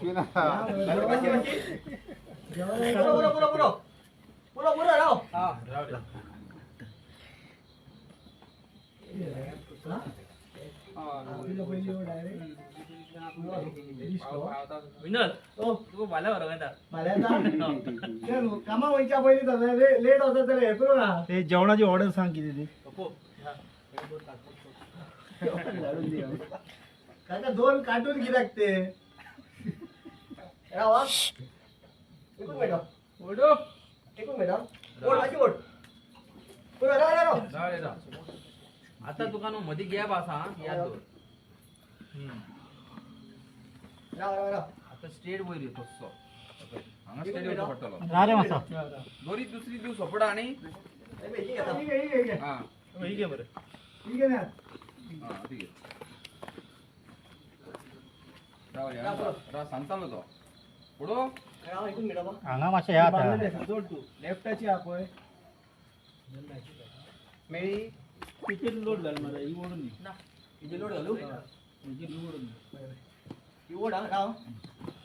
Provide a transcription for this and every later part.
पुरो पुरो पुरो पुरो पुरो राव. विनोद, तुका फाल्यां व्हरोंक येता. फाल्यां कामा वयच्या पयलीं लेट वता जाल्यार हें करूं ना. ते जेवणाची ऑर्डर सांग किती ती. काका दोन कार्टून कित्याक ते राव हा. एकूच मिनट. ओडो. एकूच मिनट. ओड मातशी ओड. पुरो राव राव राव. आता तुका न्हू मदीं गॅप आसा हा, याद दवर. राव राव राव. आता स्ट्रेट वयर यो तस्सो हांगा स्ट्रेट वचचो पडटलो. रे मातसो दोरी दुसरी दिव सपोर्ट आणि ठीक आहे. हा. ही घे बरं. ठीक आहे ना. हा ठीक आहे. राव रे, राव राव सांगतालो तो पुढो. राव एकूच मिनट बा. हांगा मातशें हे आता जोड तू लेफ्टाची हा पळय मेळी. तिचेर लोड घाल मरे ही ओढून इथे लोड घालू. ही ओढून. ही ओढ हा. राव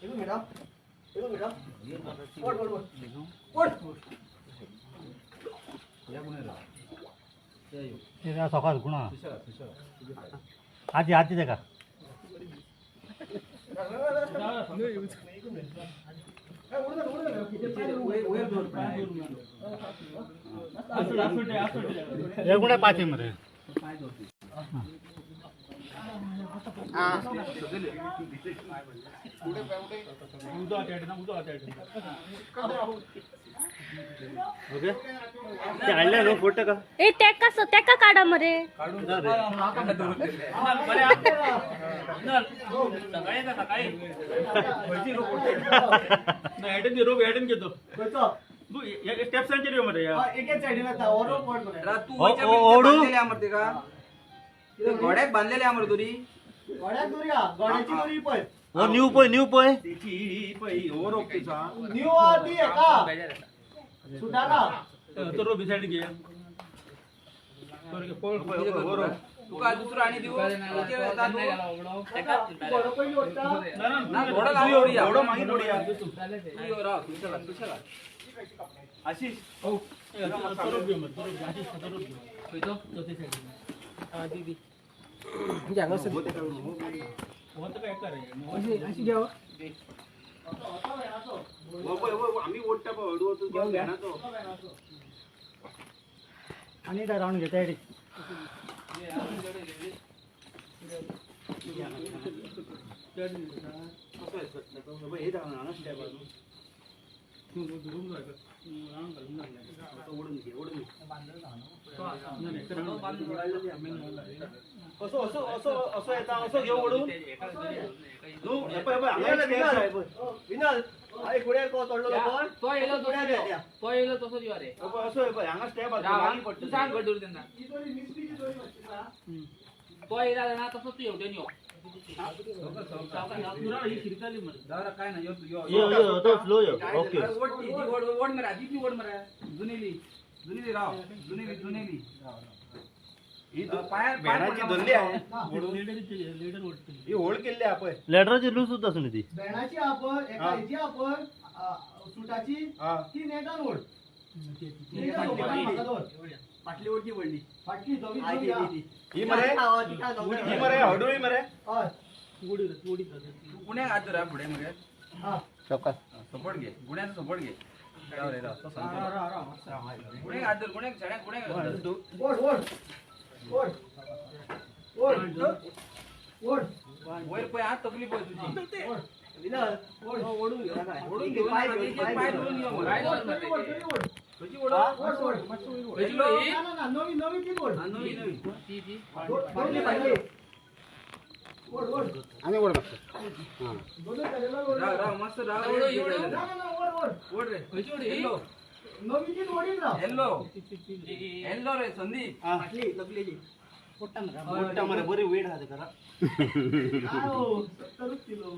एकूच मिनट एकूच मिनट. ओढ ओढ ओढ ओढ. सकाळ गुणा आजी आजी तेका. हे गुणा पाचे मरे. ओके ते हाडले न्हू फोटो का. ए तेका तेका काडा मरे. बरें हा. विनोद, सकाळी येता सकाळी. हेडन रोप हेडन घेतो. खंयचो? तू स्टेप्सांचेर यो मरे. हा, एकेच सायडीन येता हो रोप ओढ मरे. राव तू ओ, वयच्या ओ, पयलीं ते ओडू. बांधलेले आहा मरे तेका ते घोड्याक बांधलेले आहा मरे दोरी. घोड्याक दोरी हा. घोड्याची दोरी पळय. हो न्यू पळय न्यू पळय. त्याची ही पळय ही हो रोप तिचो. न्यू हा ती हेका सुटाका. तो रोप सायड घे. तुका दुसरो आणि दिवू किती येता तू? घोडो पयलीं ओडटा. ना घोडो लांब ओडया. घोडो मागीर ओडया. तू यो राव सुशेगाद सुशेगाद. आशिष आम्ही ओढता पळय हळू वचून घेणार तो. आनी एकदा रावंड घेता येडी. कसो हे धांव हांगा स्टेप आहा न्हू. ओढून घे ओढून घे. असो असो असो असो येता असो घेऊ ओढून. न्हू हे पळय हे पळय हांगा एक स्टेप आहा, हे पळय. विनोद अरे घोड्यार को चडलो पळय. तो येयलो घोड्यार येता. तो येयलो तसोच यो रे. हे पळय असो हे पळय हांगा स्टेप आहा, राव, मागीर तूं पडटली. सांग घट दवर तेन्ना. ही दोरी मिस्त्रीची दोरी मातशी पळय हा. तो येयला जाणा तसोच तूं हेवटेन यो. दारा काय ना यो तू यो. यो यो तो स्लो यो. ओके. ओढ ती ती ओढ ओढ मरे आधी ती ओढ मरे. जुनेली जुनेली राव जुनेली जुनेली. ही पायार भेणाची धरली आहे ही होळ केल्ली आहा पळय. लेटराची लूज सुद्दां आसूं ती. भेणाची हा पळय एका हेची हा पळय सुटाची हा. ती नेटान ओढ. नेटान ओढ, म्हाका दवर. फाटली ओढची पडली. फाटली धवी दोरी हा. ही मरे ही मरे हडुळी मरे. हय. तू गुण्याक हात धर फुडें मरे. हा. सपोर्ट घे गुण्याचो सपोर्ट घे. राव रे राव तो सांगतो. गुण्याक हात धर गुण्याक शेण्याक गुण्याक हात धर. ओढ ओढ ओढ ओढ ओढ. वयर पळय हात तकली पळय तुजी. ओढ विनोद ओढ. ओढून ओढून घेऊन ना, एक एक पाय धरून यो मरे. पाय धरून ओढ मरे. ओढ ओढ. खंयची ओढ? ओढ ओढ. खंयची ओढ ही? ना ना ना नवी नवी ती ओढ. हा, नवी नवी. ती ती. फाटली फाटली. ओढ ओढ. आणि ओढ मातसो. दोनूय तरेलो ओढ. राव राव मस्त राव. ओढ, ओढ, ओढ. ना ना ना ओढ ओढ. ओढ रे. खंयची ओढ ही? येल्लो नवी तीच ओढीत राव. येल्लो येल्लो रे संदीप. फाटली तकलेची मोठा मरे बरी वेट आहा तेका. काय हो, 70 किलो.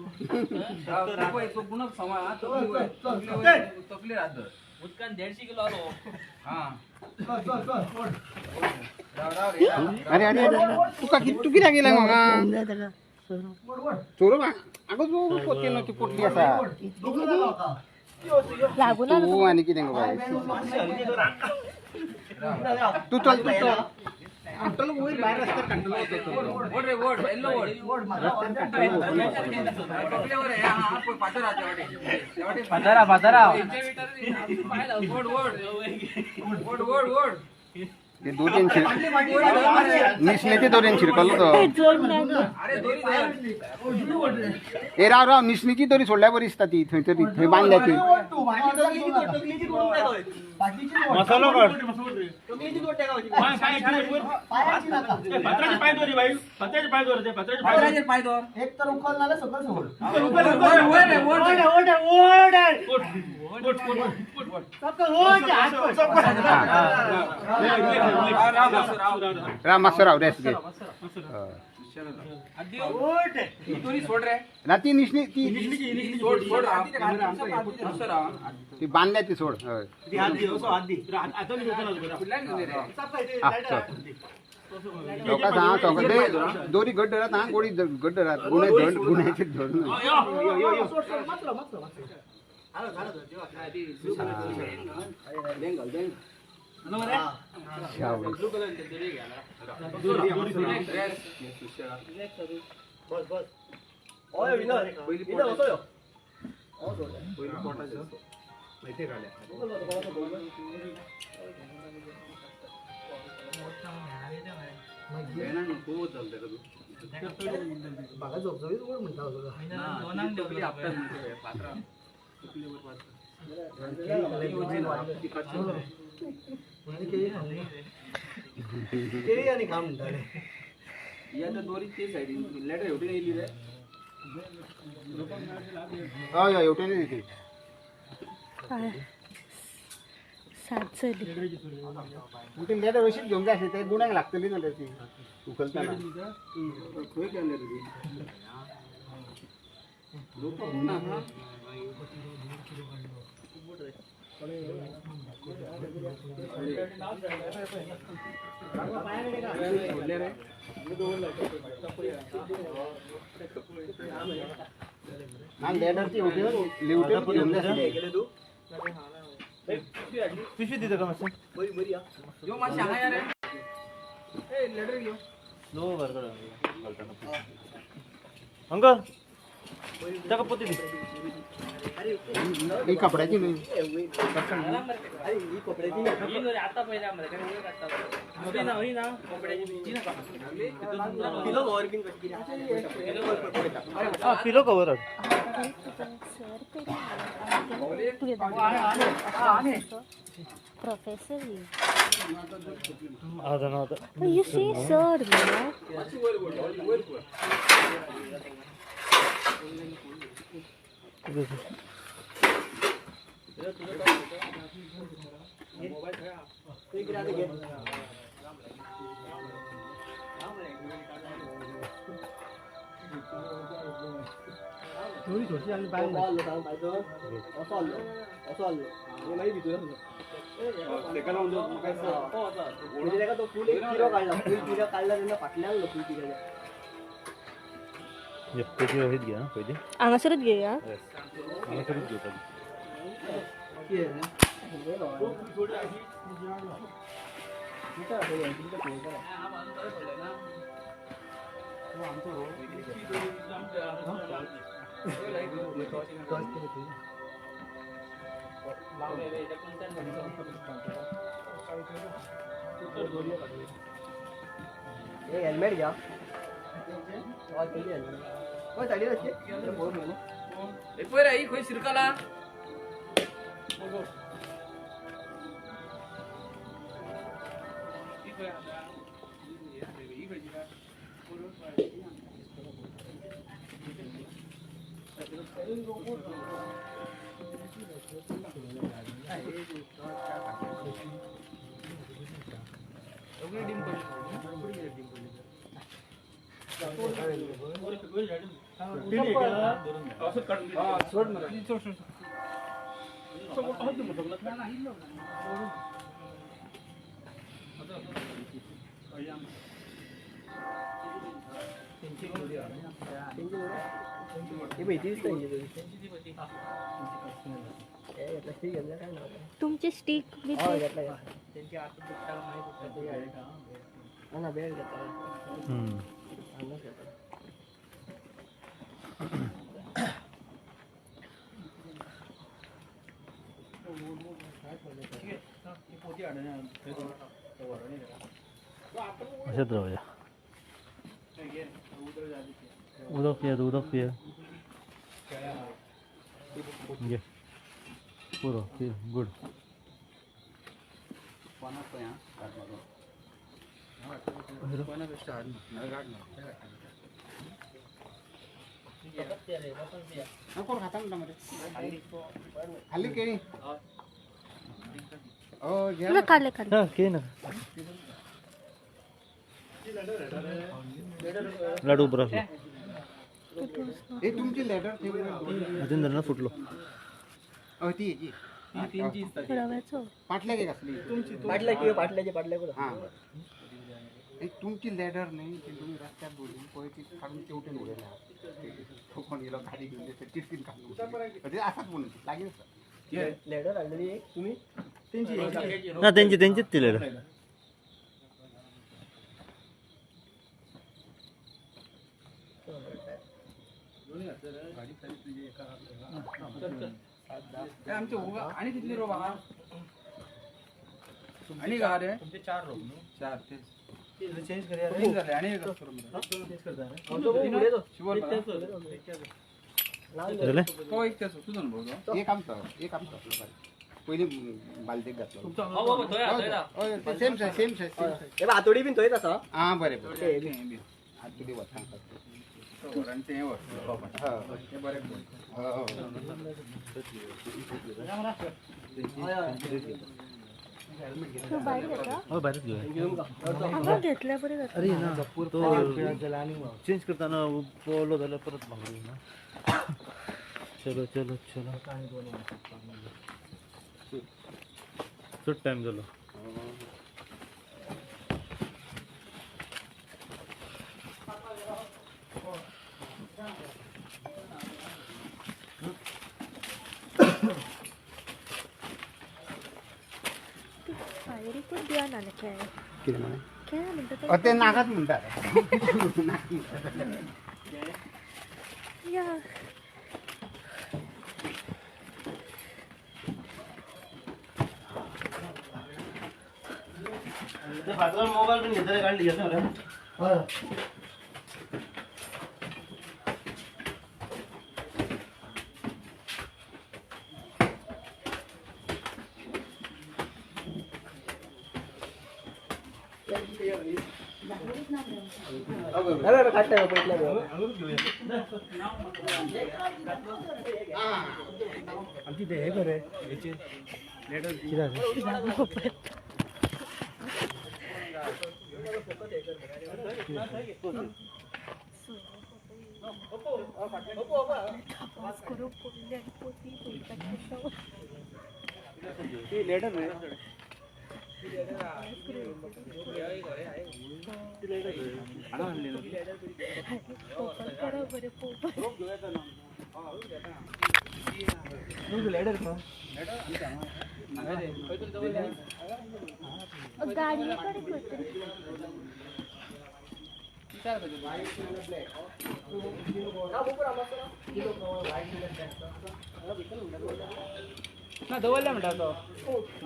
राव तू पळय तो गुणक सांबाळ हा तकली वयर चल, तकली वयर तकलेर हात धर. उदकान 150 किलो आलो. हा चल चल चल ओढ. राव राव रे राव. अरे अरे अरे, तुका तू कित्याक गेला मग? चोरो आगो जो पोती न्हू ती पोटली आसा लागू ना तूं आनी कितें गो बाय तूं चल तूं चल काडटलो वयर भायर रस्त्यार काडटलो ओड रे ओड येल्लो ओड फातरा फातरा ओड ओड ओड ओड ओड दोरयेन निसणेचे दोरयेन शिरकलो तो. ए राव राव निसणीची दोरी सोडल्या बरी दिसता ती थंय तरी थंय बांदल्या ती. मसालो काड. पात्राचे पाय दोरी बाई, पात्राचे पाय दोर ते, पात्राचे पाय दोर. एक तर उखल नाल्यार सकयल सोड. राव मातसो राव रेस्ट घे. सोड रे ना ती निसणी ती सोड सोड ती बांदल्या ती सोड. हय चौकास हा चौकास दोरी घट धरात हा गोडी घट धरात गुणे धड गुण्याचे धरून. हय हय हेवटेन ती. सात जाली. ती लेटर अशीच घेवंक जाय आसली ते गुण्याक लागतली ना ती उखलतना. ना लेटर ती हेवटेन घेवंक जाय आसली. पिशवी दिता का मातशें? यो मातशें हांगा या रे. ए लेटर घेव. स्लो अंकल ताका पोती दी. ही कपड्याची न्हय. आता पहिले पिलो कवर. Professor आता you see sir no. पयली हांगासरूच घेया. हांगासरूच घेवपाची. हेल्मेट घ्या. पळय रे ही खंय शिरकला. तुमचे स्टिक बी अशेंच रावया. उदक पिया, उदक पिया. घे पुरो गुड. कोण खाता म्हणटा मरे खाल्ली केळी? ना खाल्ले खाल्ले. हा केळी ना लाडू उभं राहिलो. तुमची लेटर अजून धरणं फुटलो. ती रव्याचो पाटल्या केक असली पाटल्या किंवा पाटल्याचे पाटल्या. हां तुमची लॅडर न्ही ती तुमी रस्त्यार दवरली पळय, ती काडून तेवटेन उडयल्या. तो कोण येयलो गाडी घेवन ते तिडकीन काडून उडयली. आसात म्हणून लागीं आसा. लॅडर हाडलेली एक तुमी ना तेंची तेंचीच ती लॅडर. आमचे आणि कितले रोप आहा? आणि का रे तुमचे 4 रोप न्हू? 4 तेच चेंज करूया. तीन झाले आणि एक झाले तो एक तेच तुझो अनुभव तो एक आमचो एक आमचो पयलीं बालदेक घातलो. Same size same size same size. हातोडी बीन थंयच आसा. आं बरें बरें हातोडी वता. आणि ते वर ते बरें. भायर घेता? हो भायरच घेऊया. हांगा घेतल्या बरें जाता. अरे ना तो चेंज करताना पोलो जाल्यार परत भांगडी ना. चलो चलो चलो चड टायम जालो. फायरी पण दिया ना खेळ कितें म्हणलें? खेळ म्हणटा ते नाकात म्हणटात. या मोबाईल पण घेतले काढली घेतलं रे. अरे काडटा पयतले. आमची ते हे बरे तपास करूंक पडली आनी पोती पळयता. लेटर न्हय. करा बरें पोवपाक. गाडये कडेन खंय तरी. ना दवरला म्हणटा तो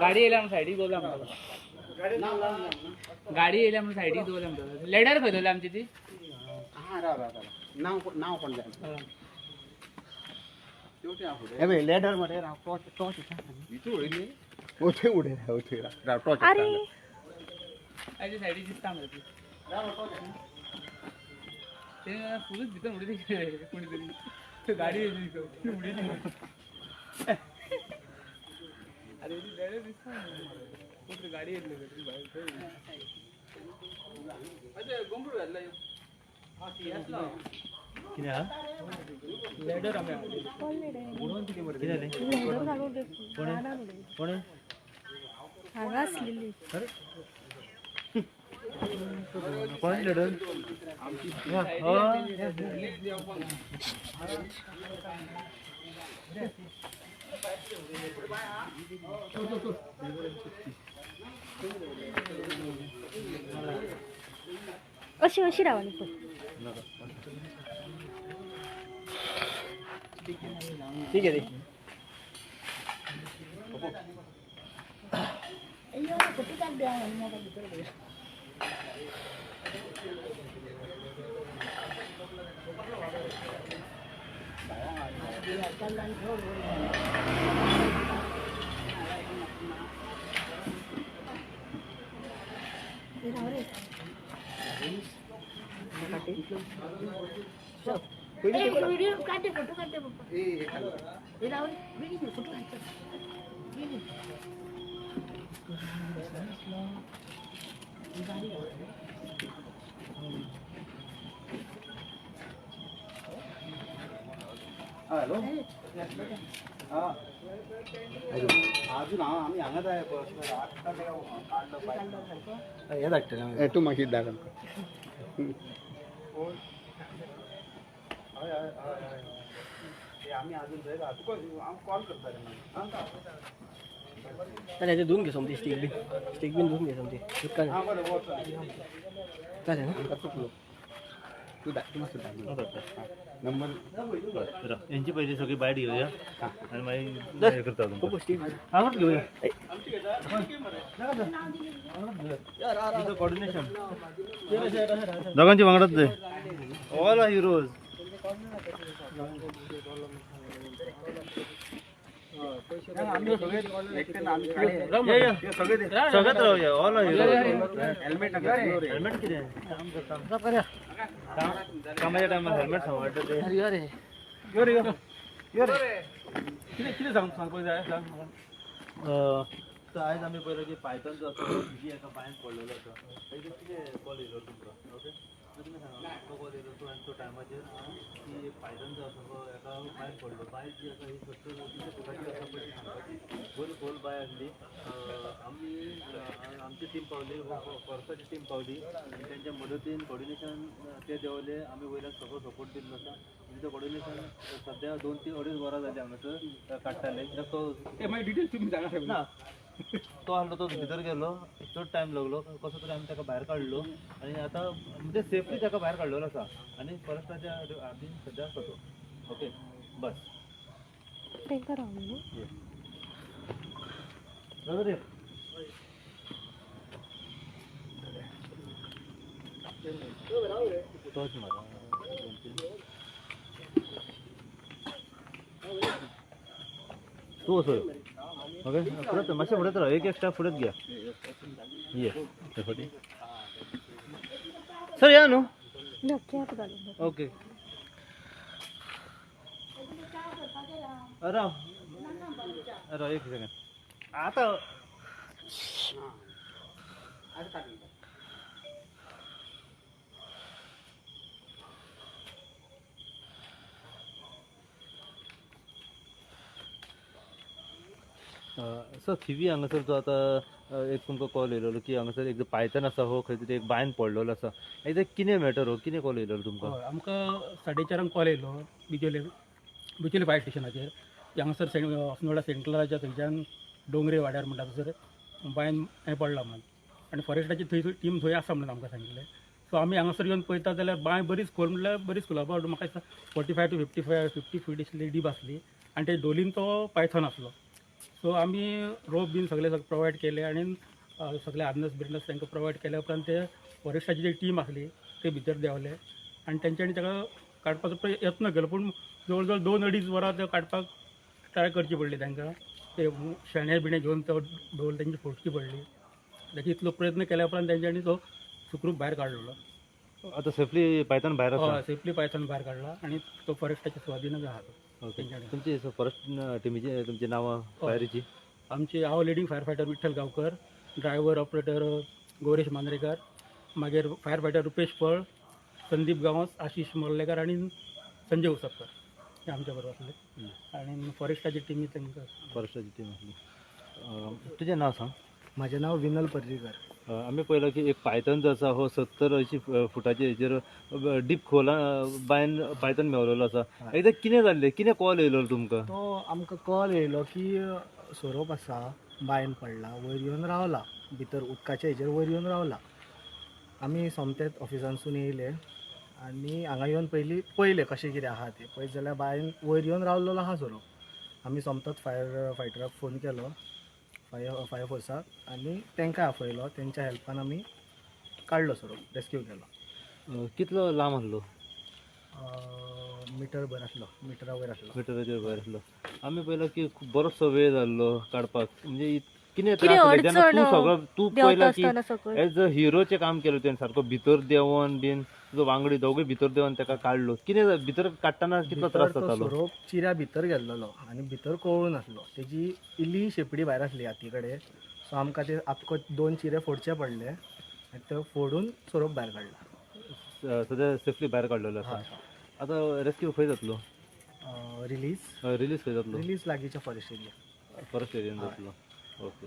गाडी येयल्या म्हणून सायडीक दवरला म्हणटा. गाडी येयल्या म्हणून सायडीक दवरला म्हणटा. लेडर खंय दवरल्या आमची ती? हां राव राव राव नांव नांव कोण जाय? हे पळय लेडर मरे राव टॉर्च टॉर्च उडयली थंय उडयला थंय राव टॉर्च. अरे ताच्या सायडीक दिसता मरे ती. ते फुलूच भितर उडयली कोणी तरी गाडी येयली उडयली. अरे ती लेडर दिसता कोण गाडी येयली भायर. अच्छा गोंबरू घातला. कितें आहा? लेडर आमी कितें जालें? लॅडर घालून रानान उडयली. कोणें? हांगा आसलेली. कोण लेडर? अशी अशी रावणी पण ठीक आहे. व्हिडिओ काढते, फोटो काढते पप्पा. हे राहुल, व्हिडिओ फोटो काढते. हॅलो. हा अजून हांव आमी हांगाच आहे. हे धाडटले तूं मागीर धाड आमकां. हय हय हय हय, आमी अजून थंय तुका हांव कॉल करता रे मागीर. चालेल, धुवून घे सोमती. स्टीक बीन, स्टीक बीन धुवून घे सोमती. उदकान. हां बरें, वच. चालेल ना? आमकां चुकलो. तूं धाड, तूं मातसो धाड नंबर. यांची पहिली सगळी बायट घेऊया आणि मागीर हे करता तुमकां. स्टीक हांगाच घेऊया. कोऑर्डिनेशन दोगांची वांगडाच जाय. All are heroes. सगळेच रावया. All are heroes. Helmet helmet कितें कामाच्या टायमार हेल्मेट सांबाळटा ते. अरे यो रे, यो यो रे. कितें कितें सांग सांगपाक जाय, सांग म्हाका. तर आयज आमी पळयलो की पायथन जो आसा जी एका बांयन पडलेलो आसा. ताजेर कितें कॉल येयलो तुमकां? ओके, तुमी सांगा, तुमकां कॉल येयलो तो आनी तो टायमाचेर की पायथन जो आसा तो एका बांयन पडलो. बांय जी आसा ही 70 फुटाची आसा पळय ती सांगपाची. बरी खोल बांय आसली. आमी आमची टीम पावली, फॉरेस्टाची टीम पावली आनी तेंच्या मदतीन कोऑर्डिनेशन ते देंवले. आमी वयल्यान सगळो सपोर्ट दिल्लो आसा. आनी तो कोऑर्डिनेशन सद्या 2-3 अडीच वरां जाली हांगासर काडटाले. कित्याक तो ते मागीर डिटेल्स तुमी सांगा. ना, तो आहलो, तो भितर गेलो, चड टायम लागलो. कसो तरी आमी ताका भायर काडलो आनी आतां म्हणजे सेफली ताका भायर काडलेलो आसा आनी फॉरेस्टाच्या हातीन सद्या आसा तो. ओके, बस. तांकां रावून न्हू. रे तोच मारा. तूं असो. ओके, फुडें मातशें फुडें राव. एक एक स्टेप फुडेंच घ्या. ये फाटी सर या न्हू. ना, कॅप घालून. ओके, राव राव एक सेकंड आता. सर थिवी हांगासर जो आतां एक तुमकां कॉल येयलेलो की हांगासर एक पायथन आसा हो खंय तरी एक बांयन पडलेलो आसा. एकदां कितें मॅटर हो, कितें कॉल येयलेलो तुमकां? हय, आमकां 4:30 कॉल येयलो बिचोले बिचोले फायर स्टेशनाचेर की हांगासर सेंट अस्नोडा सेंट क्लराच्या थंयच्यान डोंगरे वाड्यार म्हणटा थंयसर बांयन हें पडलां म्हणून आनी फॉरेस्टाची थंय टीम थंय आसा म्हणून आमकां सांगिल्लें. सो आमी हांगासर येवन पळयता जाल्यार बांय बरीच खोल, म्हणल्यार बरीच खोल, अबावट म्हाका दिसता 45 to 55 feet इसली डीप आसली आनी ते डोलीन तो पायथन आसलो. सो आमी रोप बीन सगळे सगळे प्रोवायड केले आनी सगळे हार्नस बिर्नस तांकां प्रोवायड केल्या उपरांत ते फॉरेस्टाची जी टीम आसली ते भितर देंवले आनी तेंच्यांनी ताका काडपाचो यत्न केलो. पूण जवळ जवळ 2-2.5 वरां ते काडपाक ट्राय करची पडली तांकां. ते शेणे बिणे घेवन तो डोल तेंची फोडची पडली. ताका इतलो प्रयत्न केल्या उपरांत तेंच्यांनी तो सुखरूप भायर काडलो. आतां सेफली पायथन भायर आसा? हय, सेफली पायथन भायर काडला आनी तो फॉरेस्टाच्या सुवादीनच आहा तो. ओके, तुमची फॉरेस्ट टिमीची तुमची नांवां फायरीची? आमची हांव leading fire fighter Vitthal Gaonkar, driver operator Gauresh Mandrekar, मागीर फायर फायटर रुपेश पळ, संदीप गांवस, आशिश मोर्लेकर आनी संजय उसपकर हे आमच्या बरोबर आसले आनी फॉरेस्टाची टिमी तांकां. फॉरेस्टाची टीम आसली. तुजें नांव सांग. म्हजें नांव विनल पर्रीकर. आमी पळयलां की एक पायथन जो आसा हो 70-80 फुटाचे हेजेर डीप खोला बांयन पायथन मेवलेलो आसा. एकदां कितें जाल्लें, कितें कॉल येयलो तुमकां? तो आमकां कॉल येयलो की सोरोप आसा, बांयन पडला, वयर येवन रावला, भितर उदकाच्या हेजेर वयर येवन रावला. आमी सोमतेच ऑफिसांसून येयले आनी हांगा येवन पयलीं पळयलें कशें कितें आहा तें. पळयत जाल्यार बांयन वयर येवन रावलेलो आहा सोरोप. आमी सोमतोच फायर फायटराक फोन केलो, फायर फोर्साक, आनी तांकां आपयलो. तेंच्या हेल्पान आमी काडलो सोरोप, रेस्क्यू केलो. कितलो लांब आसलो? मिटर भर आसलो, मिटरा वयर आसलो. मिटराचेर भायर आसलो. आमी पळयलो की खूब बरोचसो वेळ जाल्लो काडपाक, म्हणजे कितें कितें त्रास जाले जेन्ना अडचण तूं सगळो तूं देंवता पळयला की आसतना सकयल? एज अ हिरोचें काम केलें तुवें, सारको भितर देंवन बीन तुजो वांगडी दोगूय भितर देंवन ताका काडलो. कितें भितर काडटना कितलो भितर त्रास तो जातालो? सोरोप चिऱ्या भितर गेल्लो आनी भितर कवळून आसलो. तेजी इल्ली शेपडी भायर आसली हाती कडेन. सो आमकां ते आख्खो 2 चिरे फोडचे पडले आनी ते फोडून सोरोप भायर काडला. सद्या सेफली भायर काडलेलो आसा. आतां रेस्क्यू खंय जातलो? रिलीज रिलीज खंय जातलो? रिलीज लागींच्या फॉरेस्ट एरिया. फॉरेस्ट एरियन जातलो. ओके.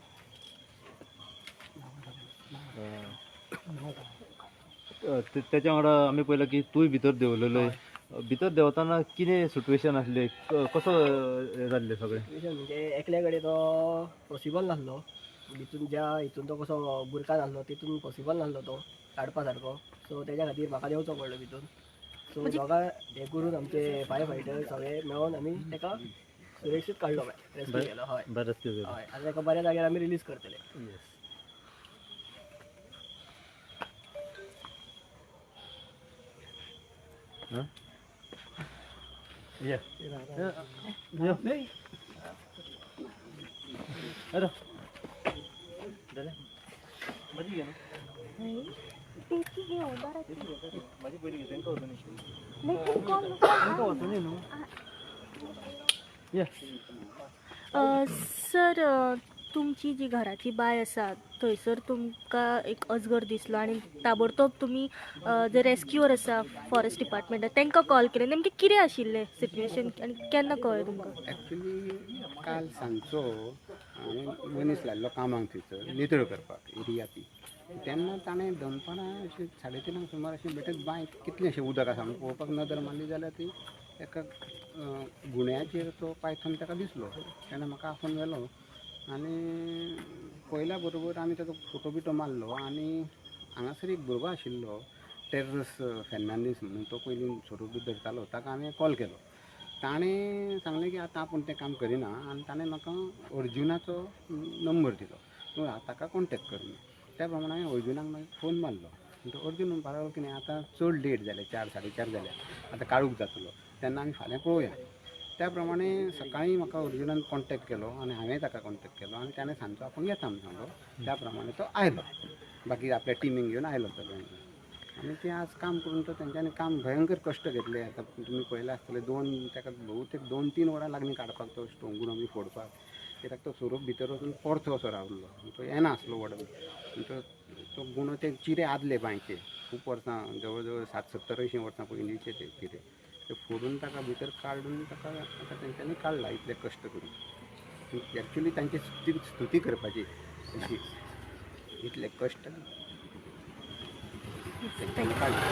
तेच्या वांगडा आमी पळयलां की तूंय भितर देंवलेलो. भितर देंवतना कितें सिट्युएशन आसलें, कसो जाल्लें सगळें? सिट्युएशन म्हणजे एकल्या कडेन तो पॉसिबल नासलो. भितून ज्या हितून तो कसो बुरकान आसलो तितून पॉसिबल नासलो तो काडपा सारको. सो तेज्या खातीर म्हाका देंवचो पडलो भितून. सो दोगां हें करून आमचे फायर फायटर सगळे मेळोन आमी ताका सुरक्षीत काडलो, रेस्क्यू केलो. हय बरें, रेस्क्यू केलो. हय, आनी ताका बऱ्या जाग्यार आमी रिलीज करतले. ये अरे माझी घे ना, माझी पयली घे, तांकां वचून तांकां वचून न्हू. ये सर, तुमची जी घराची बांय आसा थंयसर तुमकां एक अजगर दिसलो आनी ताबडतोब तुमी जे रेस्क्यूअर आसा फॉरेस्ट डिपार्टमेंटाक तांकां कॉल केले. नेमकें कितें आशिल्लें सिट्युएशन आनी केन्ना कळ्ळें तुमकां? एक्चुली काल सांजचो हांवें मनीस लायल्लो कामाक थंयसर नितळ करपाक एरिया ती. तेन्ना ताणें दनपारां अशें 3:30 सुमार अशें बेठेच बांय कितलें अशें उदक आसा म्हणून पळोवपाक नदर मारली जाल्यार ती एका गुण्याचेर तो पायथन ताका दिसलो. तेन्ना म्हाका आफोवन व्हेलो आनी पळयल्या बरोबर आमी ताचो फोटो बिटो मारलो. आनी हांगासर एक भुरगो आशिल्लो टेर्रस फेर्नांडीस म्हणून, तो पयलीं सोरोप बी धरतालो. ताका हांवें कॉल केलो. ताणें सांगलें की आतां आपूण तें काम करिना आनी ताणें म्हाका अर्जुनाचो नंबर दिलो, तूं ताका कॉन्टेक्ट कर म्हणून. त्या प्रमाणे हांवें अर्जुनाक मागीर फोन मारलो. म्हणटकीर अर्जुन म्हणपाक लागलो की न्ही आतां चड लेट जालें, 4 साडे 4 जाल्या, आतां काळोख जातलो, तेन्ना आमी फाल्यां पळोवया. त्या प्रमाणे सकाळीं म्हाका अर्जुनान कॉन्टेक्ट केलो आनी हांवें ताका कॉन्टेक्ट केलो आनी ताणें सांजचो आपूण येता म्हणून सांगलो. त्या प्रमाणे तो आयलो, बाकी आपल्या टिमींक घेवन आयलो सगळ्यांक. आनी ते आज काम करून तो तेंच्यांनी काम भयंकर कश्ट घेतले. आतां तुमी पळयलें आसतलें, ताका बहुतेक 2-3 वरां लागलीं काडपाक तो स्टोन आमी फोडपाक. कित्याक तो सोरोप भितर वचून परतो असो रावलो, तो येना आसलो वडून. तो गुणो ते चिरे आदले बांयचे खूब वर्सां, जवळ जवळ 60-70-80 वर्सां पयलींचे ते चिरे, ते फोडून ताका भितर काडून ताका आतां तेंच्यांनी काडला इतले कश्ट करून. एक्चुली तांची स्तुती करपाची अशी, इतले कश्ट तेंच्यांनी काडले.